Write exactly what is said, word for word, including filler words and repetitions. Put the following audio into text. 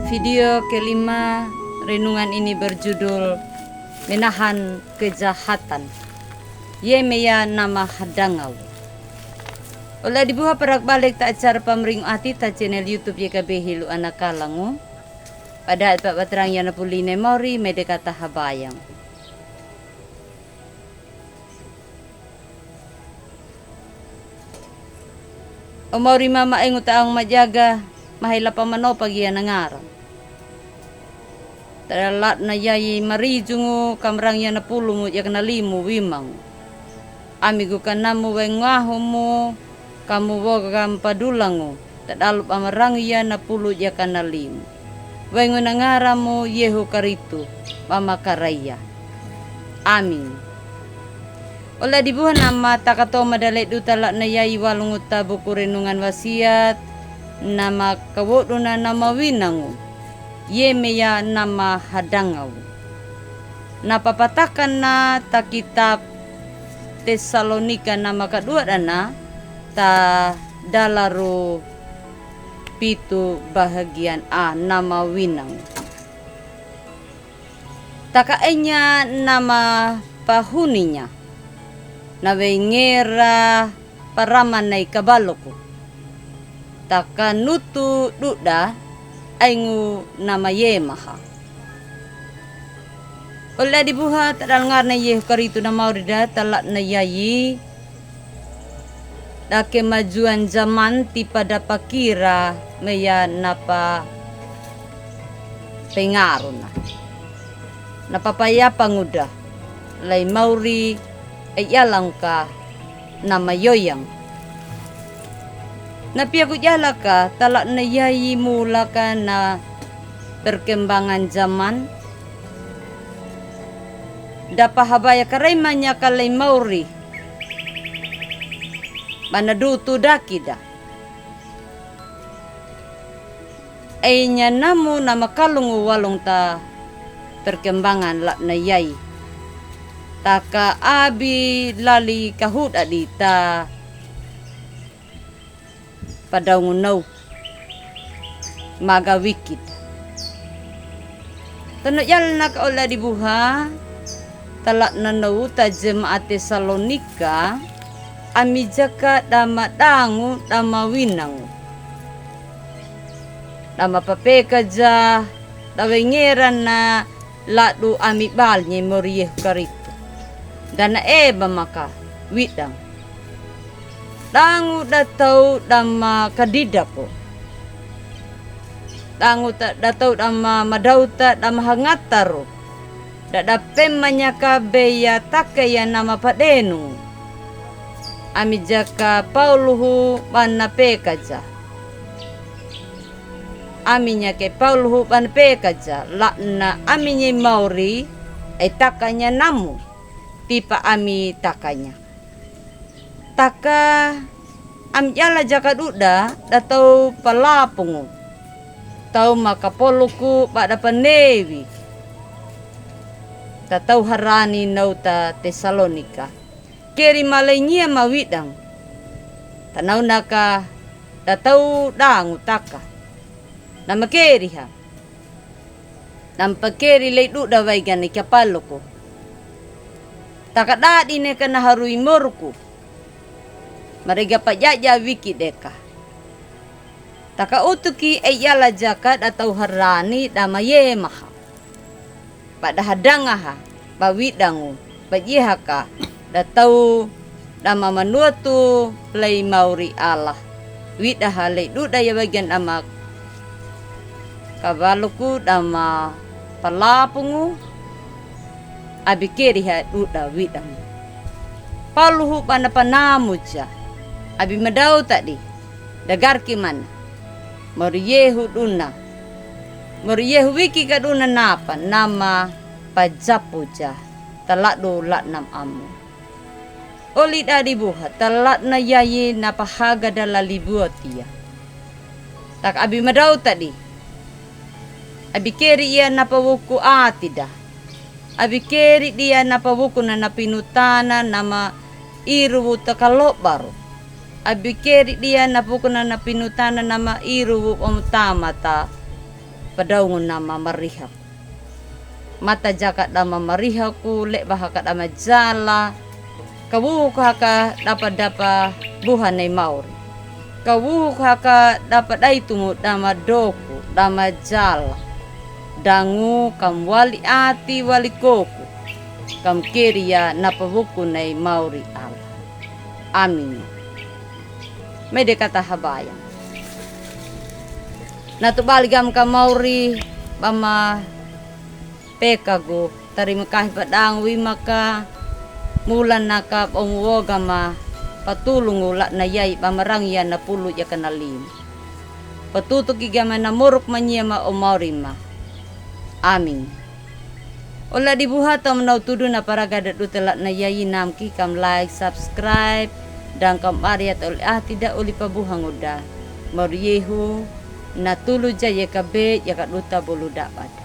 Video kelima, renungan ini berjudul Menahan Kejahatan. Ye meya nama hadangaw. Ole dibuha parak balek ta acara pamaringu ati ta channel YouTube Y K B Hilu Anakalangu. Pada pa batarang ya na puli ne mauri mede kata habayang. O mauri mama engu ta aung majaga, mahaila pamanopa gia nangara. Tadalak na yayi marijungu kamrang ya na pulumu ya ka na limu wimangu. Ami gu kanamu waingu ahomu, kamu woga kamu padulangu. Tadalu ba marang ya na pulu ya ka na limu. Waingu nangaramu Yehu Karitu, ba makaraiya. Amin. Ole dibuha nama takatoma dale du talak na yayi walungu ta buku renungan wasiat, nama kawodu na nama winangu. Ye meya nama hadangaw. Na papatakan na ta kitab Tesalonika nama kadua dana ta dalaru pitu bahagian a nama winang. Taka enya nama pahuninya. Na wengera paramana i kabaloku. Taka nutu duda aingu nama yemaha. Ole dibuha tadalngar na Yehu Karitu na mauri da talak na yayi. Da kemajuan zaman tipa da pakira meya napa pengaru na. Napa paya panguda. Lai mauri e yalangka nama yoyang. Na pia ku jalaka talak na yayi mulaka na perkembangan zaman. Da pahabaya karaimanya ka lai mauri. Ba na dutu daki da. Enya namu nama kalungu walung ta perkembangan lak na yayi. Taka abi lali kahuda di ta padaungu nau. Maga wikit. Tano yalna ka ole dibuha talak na nau ta jemaat Tesalonika. Ami jaka dama dangu dama winangu. Dama papekaja da wengera na ladu ami balnye mauri Yehu Karitu. Dana eba maka widang. Dangu da tau dama kadidako. Dangu ta da tau dama madauta dama hangataro. Da da pemanyaka beya taka ya nama padenu. Ami jaka Pauluhu bana pekaja. Ami nyake Pauluhu bana pekaja lakna ami nye mauri e takanya namu. Tipa ami takanya. Taka ami yala jaka duda da tau palapungu. Tau makapoluku ba da panewi. Ta tau harani nau ta Tesalonika. Keri malai ngia mawidang. Tanau naka da tau dangu taka. Nama keri ha. Nampa keri lei duda waigan i kapaloku. Taka dadi neka na haru i moruku. Marega pajaja wiki deka. Taka utuki e yala jaka da tau harani dama yemaha. Ba da hadangaha ba widangu ba jehaka da tau dama manuatu lei mauri Allah. Widaha lei duda ya wagian dama kabaluku dama palapungu. Abi keriha duda widangu. Paluhu bana panamuja. Abi madau tadi. Dagarki mana. Mauri yehu duna. Mauri yehu wiki ka duna napa nama pajapuja. Taladu latnam amu. Oli dadi buha talatna yayi napa haga dala libuatia. Tak abi madau tadi. Abi keri ia napa wuku atida. Abi keri dia napa wuku na napinutana nama iru wuta kalobaru. Abi keri dia napa wuku na napinutana nama iru wu omutamata. Padaungo nama marihaku. Mata jaka dama marihaku, le'ba haka dama jala. Kawuhuku haka dapa-dapa buha nai mauri. Kawuhuku haka dapa daitumu dama doku, dama jala. Dangu kam wali ati wali koku. Kam keriya na pabuku nai mauri Allah. Amin. Mede kata habayang. Na tubali gam ka mauri bama pekagu, tarima kasi padangu wi maka mulan naka bomu woga ma patulungu latna yayi bama rangiya na pulu yaka na lima. Patutuki gama na moruk manyia ma o mauri ma. Amin. Ola dibuhata om na utudu na paraga da duta latna yayi nam ki kam like, subscribe, dan kam ariyat oli ahti da oli pabuhangu da. Mauri yehu na tulu ja yaka be yaka duta bulu da bada.